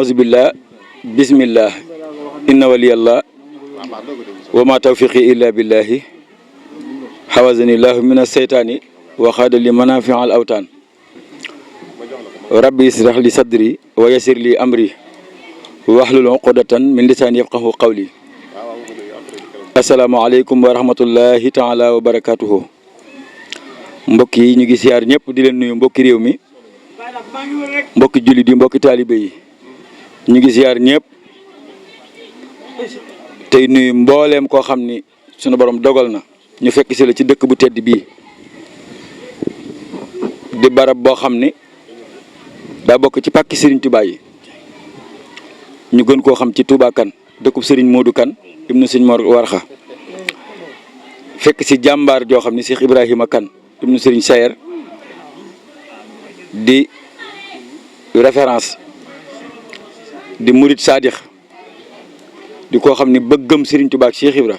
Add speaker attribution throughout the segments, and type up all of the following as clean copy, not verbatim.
Speaker 1: aouzubillah bismillah inna waliyallah wa ma tawfiqi illa billahi hawazanillahu min as-seytaani wa xaada li manafi al awtaan rabbi israh li sadri wa yasir li amri wahlul uqdatan min lisaani yafqahu qawli. asalaamaaleykum wa rahmatullahi taala wa barakatuhu. mbokk yi ñu ngi siyaar ñëpp di leen nuyu, mbokki réew mi, mbokki jullit yi, mbokki taalibe yi, ñu ngi siyaar ñëpp tey nuyu mbooleem koo xam ni sunu borom dogal na ñu fekk si la ci dëkk bu tedd bii di barab boo xam ni daa bokk ci pàkki Serigne Touba yi ñu gën koo xam ci Touba Kane, dëkkub Serigne Modou Kane ibnu Serigne Mor Warxa, fekk si jàmbaar joo xam ni Cheikh Ibrahima Kane ibnu Serigne Sayer di référence, di murid sadix, di koo xam ni bëggam Serigne Touba ak Cheikh Ibra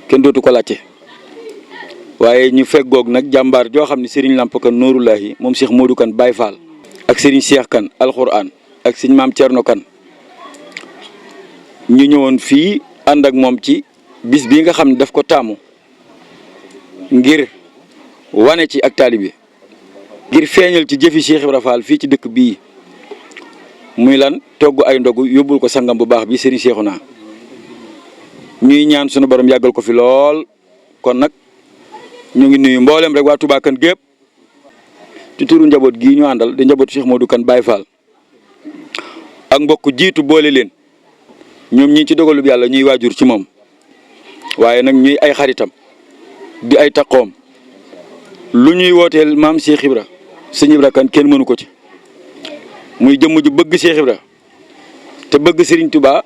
Speaker 1: kenn dootu ko laajte. waaye ñu feggoog nag jàmbaar joo xam ni Serigne Lamp Kane Noorullahi moom Cheikh Modou Kane Baye Fall, ak Serigne Cheikh Kane alxuraan, ak Serigne Maam Thierno Kane. ñu ñëwoon fii ànd ak moom ci bis bii nga xam ne daf ko taamu ngir wane ci ak taalibe, ngir feeñal ci jëfi Cheikh Ibra Fall fii ci dëkk bii, muy lan togg ay ndogu yóbbul ko sangam bu baax bi Serigne Cheikhouna. ñuy ñaan sunu borom yàggal ko fi lool. kon nag ñu ngi nuyu mboolem rek waa Touba Kane gépp ci turu njaboot gii ñu àndal di njabootu Cheikh Modou Kane Baye Fall ak mbokk jiitu boole leen ñoom ñii ci dogalub yàlla ñuy waajur ci moom, waaye nag ñuy ay xaritam di ay taqoom. lu ñuy wooteel maam Cheikh Ibra sëñ Ibra Kane kenn mënu ko ci, muy jëmm ju bëgg Cheikh Ibra te bëgg Serigne Touba.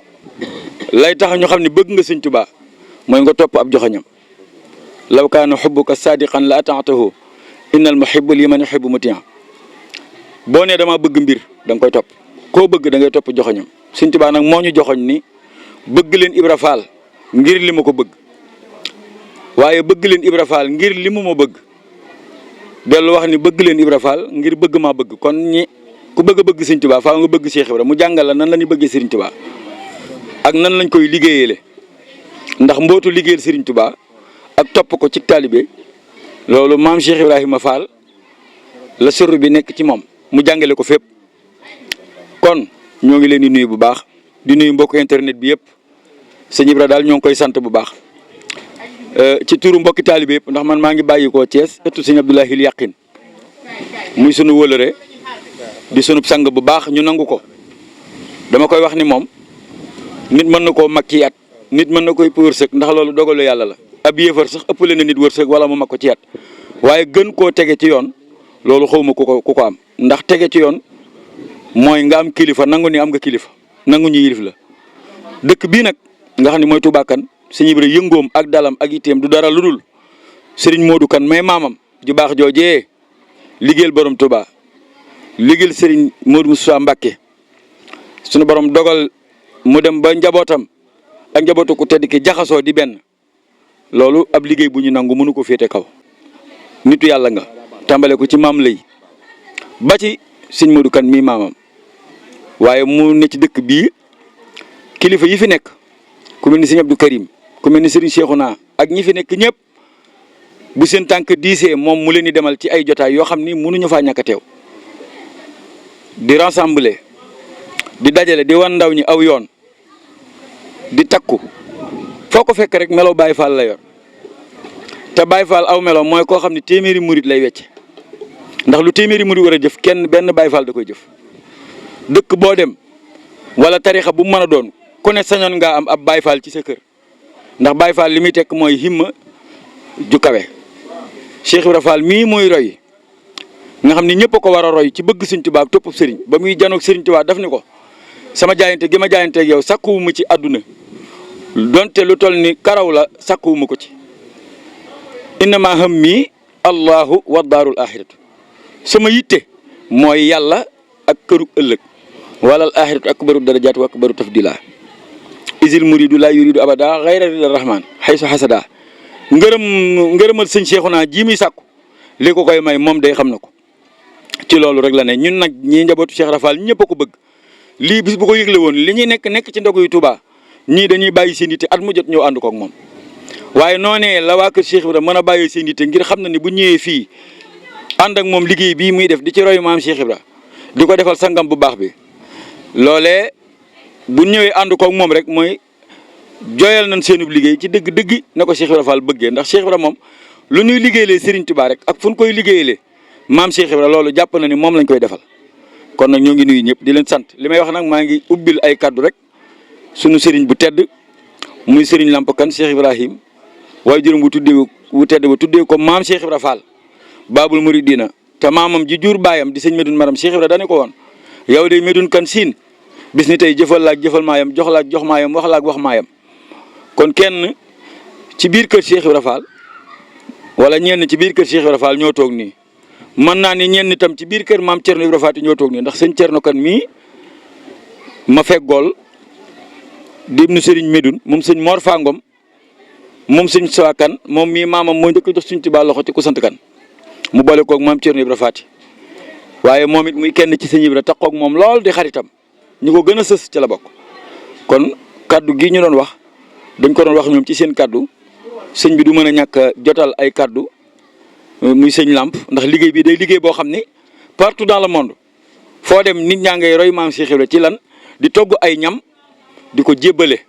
Speaker 1: lay tax ñu xam ne bëgg nga Serigne Touba mooy nga topp ab joxañam. law kaana xubbuka sadiqan la ataatahu innal muhibba liman yuhibbu mutia. boo nee dama bëgg mbir da nga koy topp, koo bëgg da ngay topp joxañam. Serigne Touba nag moo ñu joxoñ ni bëgg leen Ibra Fall ngir li ma ko bëgg, waaye bëgg leen Ibra Fall ngir li mu ma bëgg. dellu wax ni bëgg leen Ibra Fall ngir bëgg maa bëgg. kon ñi ku bëgg a bëgg Serigne Touba faaw nga bëgg Cheikh Ibra. mu jàngal la nan la ñuy bëggee Serigne Touba ak nan lañ koy liggéeyale, ndax mbootu liggéeyal Serigne Touba ak topp ko ci taalibe loolu maam Cheikh Ibrahima Fall la sër bi nekk ci moom, mu jàngale ko fépp. kon ñoo ngi leen di nuyu bu baax, di nuyu mbokk internet bi yëpp. sëñ Ibra daal ñoo ngi koy sant bu baax ci turu mbokki taalibe yëpp, ndax man maa ngi bàyyi koo Thiès ëttu sëñ Abdoulahil Yaqin muy sunu wëlëre di sunu sang bu baax, ñu nangu ko. dama koy wax ni moom nit mën na koo mag ci at, nit mën na koy wërsëg, ndax loolu dogalu yàlla la. ab yéefar sax ëppale na nit wërsëg wala mu mag ko ci at, waaye gën koo tege ci yoon loolu xawma ku ko am. ndax tege ci yoon mooy nga am kilifa, nangu ni am nga kilifa, nangu ñu yilif la. dëkk bii nag nga xam ne mooy Touba Kane, sëñ Ibra yëngoom ak dalam ak itteem du dara lu dul Serigne Modou Kane may maamam ju baax joojee liggéeyal borom Touba, liggéeyal Serigne Modou Moussa Mbacké. sunu borom dogal mu dem ba njabootam ak njabootu ku tedd ki jaxasoo di benn. loolu ab liggéey bu ñu nangu mënu ko féete kaw. nitu yàlla nga tàmbale ko ci maam lay ba ci sëñ Modou Kane mii maamam, waaye mu ne ci dëkk bii kilifa yi fi nekk ku mel ni sëñ Abdou Karim, ku mel ni Serigne Cheikhouna ak ñi fi nekk ñëpp bu seen tànk diisee moom mu leen di demal ci ay jotaay yoo xam ni mënuñu faa ñàkk a teew, di rassembler, di dajale, di wan ndaw ñi aw yoon, di takku. foo ko fekk rek melo Baye Fall la yor, te Baye Fall aw melo mooy koo xam ne téeméeri murit lay wecc, ndax lu téeméeri murit war a jëf benn Baye Fall da koy jëf. dëkk boo dem wala tarixa bu mu mën a doon ku ne sañoon ngaa am ab Baye Fall ci sa kër, ndax Baye Fall li muy tekk mooy himma ju kawe. Cheikh Ibra Fall mii mooy roy, nga xam ni ñëpp a ko war a roy ci bëgg Serigne Touba ak topp Serigne. ba muy janoog Serigne Touba daf ni ko sama jaayante gi ma jaayanteeg yow sakkuwuma ci àdduna, donte lu toll ni karaw la sakkuwuma ko ci. innama hammi allahu wa daarul axiratu, sama yitte mooy yàlla ak këru ëllëg, wala al axiratu akbaru darajaat wa akbaru tafdila. isil muridu la yuridu abada xayra rida rahman xaysu xasada. ngërëmal sëñ Cheikhouna ji muy sàkku li ko koy may moom day xam na ko. ci loolu rek la ne ñun nag ñii njabootu Cheikh Ibra Fall ñëpp a ko bëgg lii bis bu ko yëgle woon li ñuy nekk ci ndogu yu Touba ñii dañuy bàyyi seen yitte at mu jot ñëw ànd koog moom waaye noonee la waa kër Cheikh Ibra mën a bàyyi seen yitte ngir xam na ni bu ñëwee fii ànd ak moom liggéey bii muy def di ci roy maam Cheikh Ibra di ko defal sangam bu baax bi loolee bu ñëwee ànd koog moom rek mooy jooyal nañ seenub liggéey ci dëgg-dëgg na ko Cheikh Ibra Fall bëggee ndax Cheikh Ibra moom lu ñuy liggéeyalee Serigne Touba rek ak fu ñu koy liggéeyalee maam Cheikh Ibra loolu jàpp na ni moom lañ koy defal kon nag ñoo ngi nuyu ñëpp di leen sant li may wax nag maa ngi ubbil ay kaddu rek sunu Serigne bu tedd muy Serigne Lamp Kane Cheikh Ibrahim waaye juróom bu tedd ba tuddee ko maam Cheikh Ibra Fall Babul Muridina te maamam ji jur baayam di sëñ Medoune Maram Cheikh Ibra dane ko woon yow de Medoune Kane siin bis ni tey jëfal laak jëfal maayam jox laak jox maayam wax laak wax maayam kon kenn ci biir kër Cheikh Ibra Fall wala ñenn ci biir kër Cheikh Ibra Fall ñoo toog nii mën naa ni ñenn itam ci biir kër maam Thierno Ibra Faty ñoo toog nii ndax sëñ Thierno Kane mii ma feggool di nu Serigne Medoune moom sëñ Mor Fangom moom sëñ Sowa Kane moom mii maamam moo njëkk a jox suñ Tuubaa loxo ci ku sant Kane mu boole koog maam Thierno Ibra Faty waaye moom it muy kenn ci sëñ Ibra taxoog moom lool di xaritam ñu ko gën a sës ci la bokk kon kaddu gi ñu doon wax dañ ko doon wax ñoom ci seen kaddu sëñ bi du mën a ñàkk jotal ay kaddu muy sëñ Lamp ndax liggéey bi day liggéey boo xam ni partout dans le monde foo dem nit ñaa ngay roy maam Cheikh Ibra ci lan di togg ay ñam di ko jébbale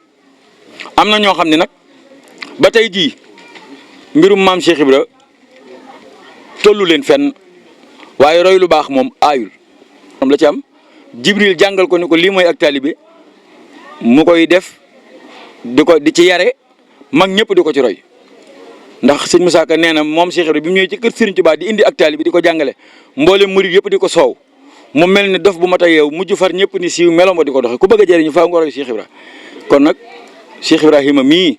Speaker 1: am na ñoo xam ne nag ba tey jii mbirum maam Cheikh Ibra tollu leen fenn waaye roy lu baax moom aayul moom la ci am Jibril jàngal ko ni ko lii mooy ak taalibe mu koy def di ci yare mag ñëpp di ko ci roy ndax sëñ Moussa Ka nee na moom Cheikh Ibra bi mu ñëwee ci kër Serigne Touba di indi ak taalibe di ko jàngale mboolem murid yëpp di ko soow mu mel ni dof bu mat a yeew mujj far ñëpp ni siiw melom ba di ko doxe ku bëgg a jëriñu faaw nga roy Cheikh Ibra kon nag Cheikh Ibrahima mii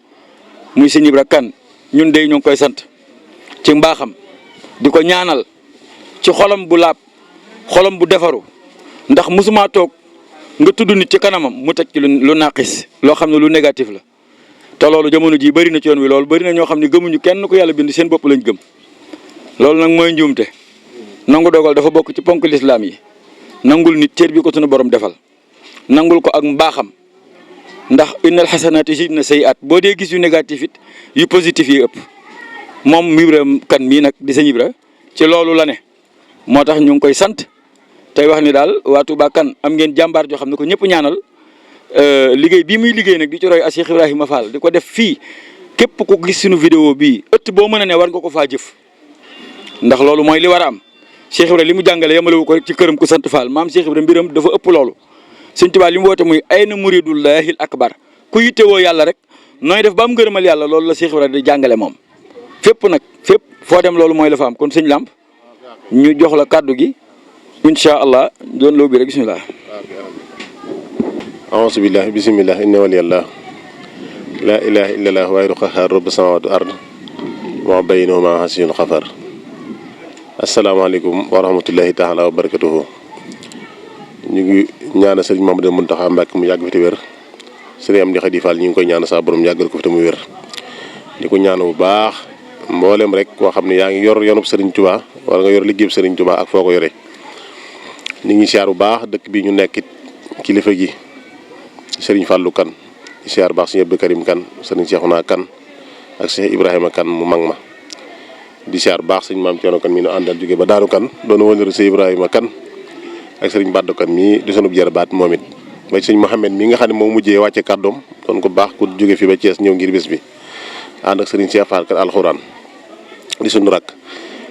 Speaker 1: muy sëñ Ibra Kane ñun dey ñu ngi koy sant ci mbaaxam di ko ñaanal ci xolam bu laab xolam bu defaru ndax musuma toog nga tudd nit ci kanamam mu teg ci lu naqis loo xam ne lu négatif la te loolu jamono jii bëri na ci yoon wi loolu bëri na ñoo xam ne gëmuñu kenn ku yàlla bind seen bopp lañ gëm loolu nag mooy njuumte nangu dogal dafa bokk ci ponk lislaam yi nangul nit cër bi ko sunu borom defal nangul ko ak mbaaxam ndax innal xasanaati yuzhibna sayyi'aat boo dee gis yu négatif it yu positif yi ëpp moom Ibra Kane mii nag di sëñ Ibra ci loolu la ne moo tax ñu ngi koy sant tey wax ni daal waa Touba Kane am ngeen jàmbaar joo xam ne ko ñëpp ñaanal liggéey bii muy liggéey nag di ci roy a Cheikh Ibrahima Fall di ko def fii képp ku gis suñu vidéo bii ëtt boo mën a ne war nga ko faa jëf ndax loolu mooy li war a am Cheikh Ibrahima li mu jàngale yamalewu ko rek ci këram ku sant Fall maam Cheikh Ibrahima mbiram dafa ëpp loolu sëñ Tuubaa li mu woote muy ayna muridullahil akbar ku yittewoo yàlla rek nooy def ba am ngërëmal yàlla loolu la Cheikh Ibrahima di jàngale moom fépp nag fépp foo dem loolu mooy la fa am kon sëñ Lamp ñu jox la kàddu gi incha allah doon loo bi rek bisimilah.
Speaker 2: aousu billah bisimilah inna waliyallah laa ilaha illallah waahidu qahhaar rabbu samawati ard wa baynahuma hasiyun xafar asalaamaaleykum wa rahmatullahi taala wa barakatuhu ñu ngi ñaana sëriñ Mamadou Mountakha Mbacké mu yàgg fi te wér sëriñ Amdi Khady Fall ñu ngi koy ñaana saa borom yàggal ko fi te mu wér di ko ñaana bu baax mboolem rek koo xam ne yaa ngi yor yoonub sëriñ Touba wala nga yor liggéeyub sëriñ Touba ak foo ko yore ñu ngi siyaar bu baax dëkk bi ñu nekkit kilifa gi sëriñ Fallou Kane di siyaar baax sëriñ Abdou Karim Kane sëriñ Cheikhouna Kane ak Cheikh Ibrahima Kane mu mag ma di siyaar baax sëriñ Maam Thierno Kane mi nu àndal jóge ba Daaru Kane doon wëndëru Cheikh Ibrahima Kane ak sëriñ Badou Kane mii di sunub jërbaat moom it ba sëriñ Mouhamed mi nga xam ne moo mujjee wàcce kàddoom doon ko baax ku jóge fi ba Thiès ñëw ngir bés bi ànd ak sëriñ Cheikh Fall Kane alxuraan di sunu rakk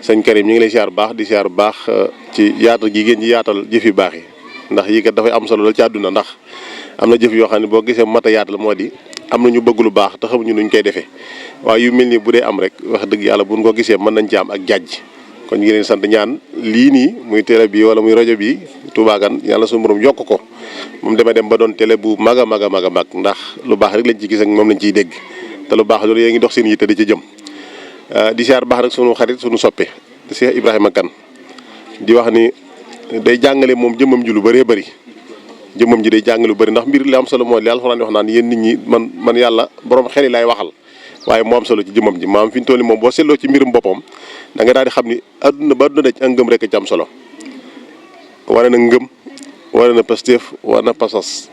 Speaker 2: sëñ Karim ñu ngi lay siyaar baax di siyaar baax ci yaatal jigéen ñi yaatal jëf yu baax yi ndax yii kat dafay am solo lool ci àdduna ndax am na jëf yoo xam ne boo gisee mat a yaatal moo di am na ñu bëgg lu baax te xamuñu nuñ koy defee waaye yu mel nii bu dee am rek wax dëgg yàlla buñ ko gisee mën nañ ci am ak jàjj kon ñu ngi leen sant ñaan lii nii muy télé bi wala muy rajo bi Touba Kane yàlla suñu borom yokk ko moom dama dem ba doon télé bu mag a mag a mag a mag ndax lu baax rek lañ ci gis ak moom lañ ciy dégg te lu baax loolu yaa ngi dox seen yitte di ci jëm di siyaar baax rek sunu xarit sunu soppe Cheikh Ibrahima Kane di wax ni day jàngale moom jëmmam ji lu bëree bëri jëmmam ji day jàngale lu bëri ndax mbir li am solo mooy li Alxuraan di wax naan yéen nit ñi man yàlla borom xel yi laay waxal waaye moo am solo ci jëmmam ji maam fi ñu toll nii moom boo seetloo ci mbirum boppam da nga daal di xam ni adduna ba adduna daj ak ngëm rek ci am solo wane na ngëm wane na Pastef wane na pasas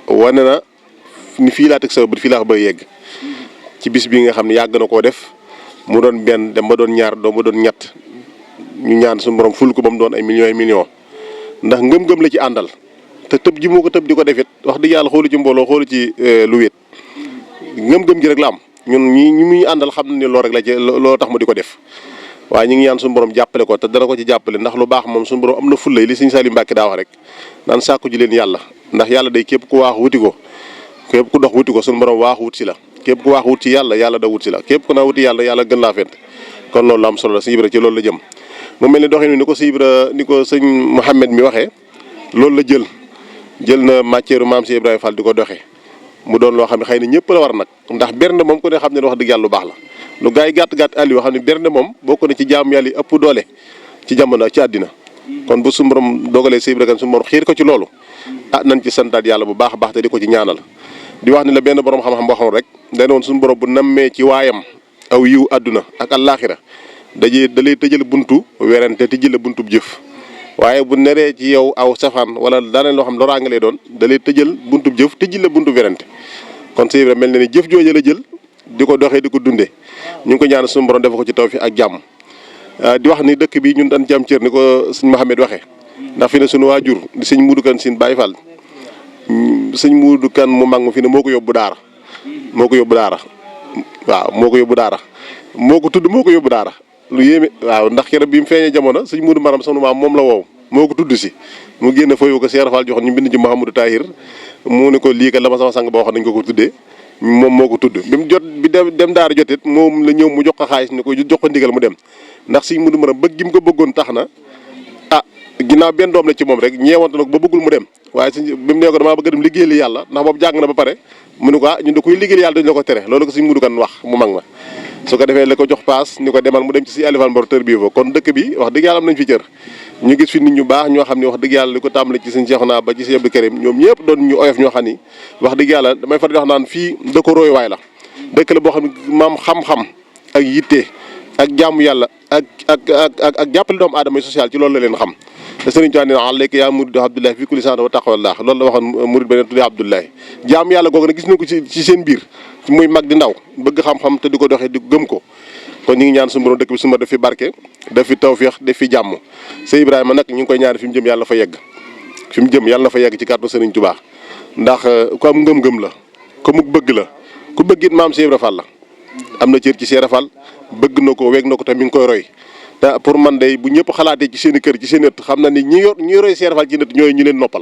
Speaker 2: wane na ni fii laa teg sa bët fii laa ko bëgg yegg ci bis bi nga xam ne yàgg na koo def mu doon benn dem ba doon ñaar doom ba doon ñett ñu ñaan suñu borom ful ko ba mu doon ay millions ndax ngëm-ngëm la ci àndal te tëb ji moo ko tëb di ko defit wax dëgg yàlla xoolu ci mbooloo xoolu ci lu wéet ngëm-ngëm gi rek la am ñun ñi muy àndal xam na ne loolu rek la ci loo tax mu di ko def waaye ñu ngi ñaan suñu borom jàppale ko te dana ko ci jàppale ndax lu baax moom suñu borom am na fullay li Sëñ Saliou Mbacke daa wax rek naan sàkku ji leen yàlla ndax yàlla day képp ku waax wuti ko képp ku dox wuti ko suñu borom waax wut si la képp ku waax wut si yàlla yàlla da wut si la képp ku naa wuti yàlla yàlla gën laa fent kon loolu la am solo la Sëñ Ibra ci loolu la jëm mu mel ni doxin wi ni ko Sëñ Ibra ni ko sëñ Mouhamed mi waxee loolu la jël na matière maam si Ibrahima Fall di ko doxee mu doon loo xam ne xëy na ñëpp la war nag ndax bernde moom ku ne xam ne wax dëgg yàlla lu baax la lu gaa yi gàtt àll yoo xam ne bernde moom bokk na ci jaam yàlla yi ëpp doole ci jamono ci àddina kon bu suñu borom dogalee Sëñ Ibra Kane suñu borom xiir ko ci loolu nañ ci santaat yàlla bu baax a baax te di ko ci ñaanal di wax ni la benn borom xam-xam boo xam rek dana woon suñu borom bu nammee ci waayam aw yiw àdduna ak àllaaxira da lay tëjal buntu werante tëjal la buntu jëf waaye bu neree ci yow aw safaan wala daaneel loo xam loraange lay doon da lay tëjal buntu jëf tëjal la buntu werante kon Sëñ Ibra mel na ni jëf jooju la jël di ko doxee di ko dundee ñu ngi ko ñaan suñu borom def ko ci tawfiq ak jàmm di wax ni dëkk bi ñun dañ jàmm cër ni ko sëñ Mouhamed waxee ndax fi ne suñu waajur di sëñ Muudu Kan Siin Baay Fall sëñ Muudu Kan mu mag ma fi ne moo ko yóbbu daara moo ko yóbbu daara waaw moo ko yóbbu daara moo ko tudd moo ko yóbbu daara lu yéeme waaw ndax keroog bi mu feeñee jamono sëñ Muudu Maram sunu maam moom la woow moo ko tudd si mu génn fooyu ko Cheikh Fall joxoon ñu bind ci Mouhamadou Tahir mu ne ko lii kat la ma sama sang ba waxoon nañ ko tuddee moom moo ko tudd bi mu jot bi dem daara jotit moom la ñëw mu jox ko xaalis ni ko jox ko ndigal mu dem ndax sëñ Muudu Maram bëgg gi mu ko bëggoon tax na ginnaaw benn doom la ci moom rek ñeewante nag ba bëggul mu dem waaye bi mu nee ko damaa bëgg dem liggéeyal yàlla ndax boobu jàng na ba pare mu ne ko ñun da kuy liggéeyal yàlla dañu la ko tere loolu ko sëñ Muudu Kan wax mu mag ma su ko defee la ko jox paas ni ko demal mu dem ci si alifan mbor tër bii fa kon dëkk bi wax dëgg yàlla am nañ fi cër ñu gis fi nit ñu baax ñoo xam ne wax dëgg yàlla li ko tàmbale ci sëñ Cheikhouna ba ci sëñ Abdou Karim ñoom ñëpp doon ñu oyof ñoo xam ni wax dëgg yàlla damay faral di wax naan fii dëkk roy waay la dëkk la boo xam ne maam xam-xam ak yitte ak jaamu yàlla ak jàppale doomu aadama social ci loolu la leen xam te sëriñ Tuubaa nee na alayka yaa muridu Abdullahi fi kulli saan wa taqwallah loolu la waxoon murid beneen tuddee Abdullahi jaamu yàlla googu nag gis nañ ko ci seen biir muy mag di ndaw bëgg xam-xam te di ko doxee di gëm ko kon ñu ngi ñaan suñu borom dëkk bi suma def fi barke def fi tawféex def fi jàmm Sëñ Ibrahima nag ñu ngi koy ñaari fi mu jëm yàlla fa yegg fi mu jëm yàlla fa yegg ci kàttu sëriñ Tuubaa ndax ku am ngëm-ngëm la ku mu bëgg la ku bëgg it maam Cheikh Ibra Fall la am na cër ci Cheikh Ibra Fall bëgg na ko weeg na ko te mi ngi koy roy te pour man day bu ñëpp xalaatee ci seen i kër ci seen ëtt xam na ni ñi roy Cheikh Ibra Fall ci ëtt ñooy ñu leen noppal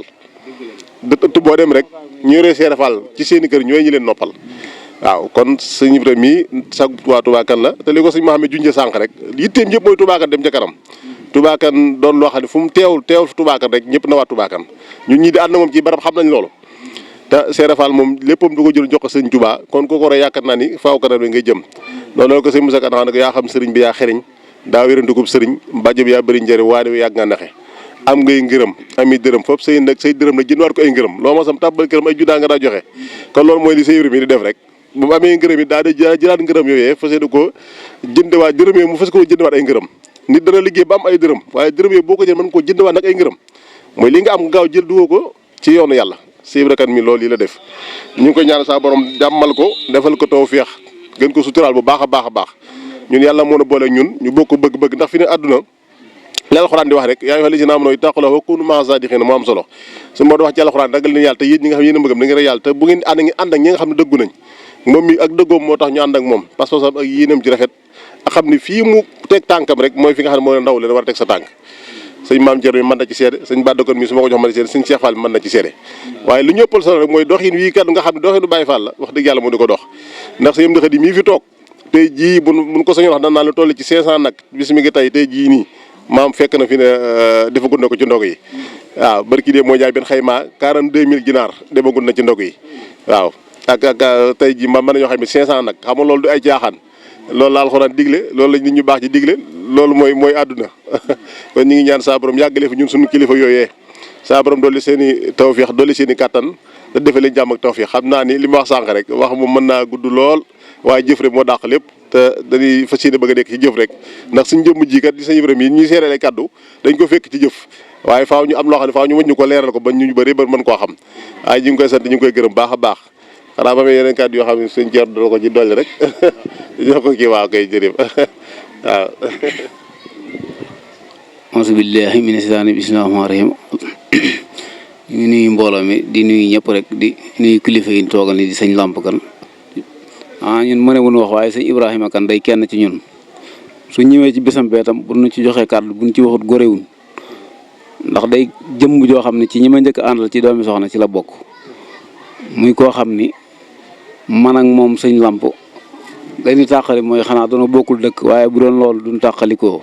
Speaker 2: ëtt boo dem rek ñi roy Cheikh Ibra Fall ci seen i kër ñooy ñu leen noppal waaw kon sëñ Ibra mii sag waa Touba Kane la te li ko sëñ Mouhamed junjee sànq rek yitteem yëpp mooy Touba Kane dem ca kanam Touba Kane doon loo xam ne fu mu teewul fi Touba Kane rek ñëpp na waa Touba Kane ñun ñii di ànd na moom ci barab xam nañ loolu te Cheikh Ibra Fall moom léppam du ko jël jox ko sëñ Touba kon kooku war a yaakaar naa ni faaw kanam bi ngay jëm loolu ko sëñ Moussa Kane xam ne ko yaa xam sëriñ bi yaa xeriñ daa wérandukub sëriñ mbàjjo bi yaa bëri njëriñ waane wi yàgg nga naxe am ngay ngërëm ami dërëm foofu say dërëm nag jënd waat ko ay ngërëm loo ma sam tàbbal këram ay jundaa nga daa joxe kon loolu mooy li Sëñ Ibra mi di def rek bu mu amee ngërëm yi daa di jëlaat ngërëm yooyee fas yéene ko jëndewaat dërëm yooyu mu fas ko jëndewaat ay ngërëm nit dana liggéey ba am ay dërëm waaye dërëm yooyu boo ko jël mën koo jëndewaat nag ay ngërëm mooy li nga am gaaw jël duwoo ko ci yoonu yàlla Sëñ Ibra Kane mi loolu yi la def ñu ngi koy ñaan saa borom jàmmal ko defal ko tawfeex gën ko suturaal bu baax a baax a baax ñun yàlla moo na boole ñun ñu bokk bëgg-bëgg ndax fi ne àdduna li alxuraan di wax rek yaa ayyuhal laziina aamanuu ittaqullaaha wa kuunu ma'a saadiqiin moo am solo su moo di wax ci alxuraan ragal leen yàlla te yéen ñi nga xam yéen a bëggam da ngeen yàlla te bu ngeen ànd ak ñi nga xam ne dëggu nañ moom mi ak dëggoom moo tax ñu ànd ak moom parce que ak yéenam ci rafet ak xam ne fii mu teg tànkam rek mooy fi nga xam ne mooy ndaw leen war a teg sa tànk sëñ maam Thierno mi mën na ci seede sëñ Badakon mi su ma ko jox ma seede sëñ Cheikh Fall mën na ci seede waaye lu ñëppal solo rek mooy doxin wii kat nga xam ne doxinu Baye Fall la wax dëgg yàlla moo di ko dox ndax sëñ Amdi Xadi mii fi toog tey jii buñ ko sañoon wax dan naa lu toll ci 500 nag bis mi ngi tey jii nii maam fekk na fi ne defagul na ko ci ndog yi waaw barki dee moo jaay benn xayma 42000 ginaar demagul na ci ndog yi waaw ak tey jii ma mën nañoo xam ne 500 nag xam nga loolu du ay jaaxaan loolu la alxuraan digle loolu la nit ñu baax ci digle loolu mooy àdduna kon ñu ngi ñaan saa borom yàggale fi ñun suñu kilifa yooyee saa borom dolli seen i tawfeex dolli seen i kattan te defee leen jàmm ak tawfeex xam naa ni li ma wax sànq rek wax moom mën naa gudd lool waaye jëf rek moo dàq lépp te dañuy fas yéene bëgg a nekk ci jëf rek ndax suñ jëmm ji kat di Sëñ Ibra yi ñuy seerale kaddu dañ ko fekk ci jëf waaye faaw ñu am loo xam ne faaw ñu wëññu ko leeral ko ba ñu bëri ba mën koo xam waaye ñu ngi koy sant ñu ngi koy gërëm baax a baax xanaa ba may yeneen kàddu yoo xam ne sëñ Thierno doo ko ci dolli rek ñoo ko kii waaw kay jërëjëf waaw
Speaker 3: auzu billahi mina shaytaani bismillahi rahmaani rahim ñu ngi nuyu mbooloo mi di nuyu ñëpp rek di nuyu kilifa yi toogal ni di sëñ Lamp Kane ñun mëne wuñu wax waaye sëñ Ibrahima Kane day kenn ci ñun su ñëwee ci bisam bee tam bu ñu ci joxee kàddu bu ñu ci waxut góorewuñ ndax day jëmm joo xam ne ci ñi ma njëkk àndal ci doomi soxna ci la bokk muy koo xam ni man ak moom sëñ Lamp dañuy tàqali mooy xanaa doona bokkul dëkk waaye bu doon loolu duñ tàqalikoo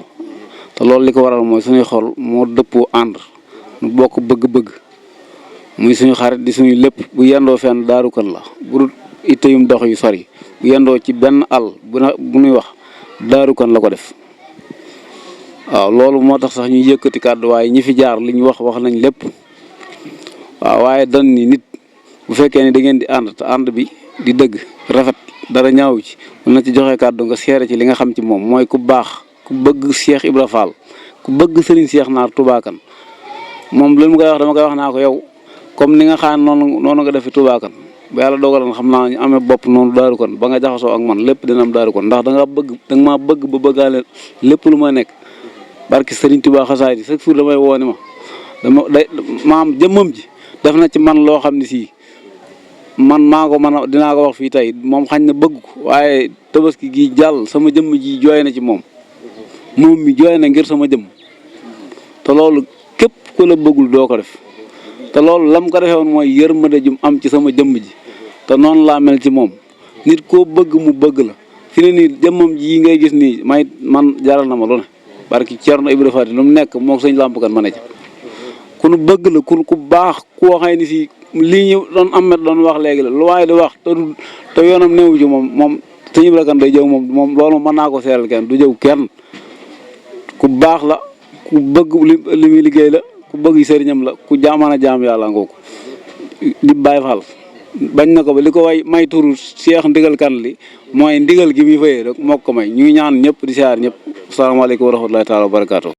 Speaker 3: te loolu li ko waral mooy suñuy xol moo dëppoo ànd nu bokk bëgg-bëgg muy suñu xarit di suñu lépp bu yendoo fenn Daaru Kane la bu dul itte yum dox yu sori bu yendoo ci benn àll bu nuy wax Daaru Kane la ko def waaw loolu moo tax sax ñuy yëkkati kàddu waaye ñi fi jaar li ñu wax nañ lépp waaw waaye dan ni nit bu fekkee ni da ngeen di ànd te ànd bi di dëgg rafet dara ñaaw ci mun na ci joxe kàddu nga seere ci li nga xam ci moom mooy ku baax ku bëgg Cheikh Ibra Fall ku bëgg Serigne Cheikh Naar Touba Kane moom lu mu koy wax dama koy wax naa ko yow comme ni nga xam noonu nga def fi Touba Kane ba yàlla dogaloon xam naa ñu amee bopp noonu Daaru Kane ba nga jaxasoo ak man lépp dina am Daaru Kane ndax da nga maa bëgg ba bëggaale lépp lu ma nekk barki Serigne Touba xasaay yi chaque jour damay woo ni maam jëmmam ji def na ci man loo xam ne sii man maa ko mën a dinaa ko wax fii tey moom xañ na bëgg ko waaye tabaski gi jàll sama jëmm ji jooy na ci moom mi jooy na ngir sama jëmm te loolu képp ku la bëggul doo ko def te loolu lam ko defee woon mooy yërmande jum am ci sama jëmm ji te noonu laa mel ci moom nit koo bëgg mu bëgg la fi ne nii jëmmam ji ngay gis nii man jaral na ma lu ne barki Thierno Ibrahima Fati lu mu nekk moo sëñ Lamp Kane ma ne ci ku nu bëgg la ku baax koo xëy ni si lii ñu doon amet doon wax léegi la lu waaye di wax te yoonam néew ci moom sëñ Ibrahima Kane day jëw moom loolu mën naa ko seeral kenn du jëw kenn ku baax la ku bëgg li muy liggéey la ku bëgg sëriñam la ku jaamana jaam yàlla ngooku di Baay Faal bañ na ko ba li ko may turu Cheikh Ndigal Kane li mooy ndigal gi muy fayee rek moo ko may ñu ngi ñaan ñëpp di siyaar ñëpp asalaamaaleykum wa rahmatulahi taala wa barakaatu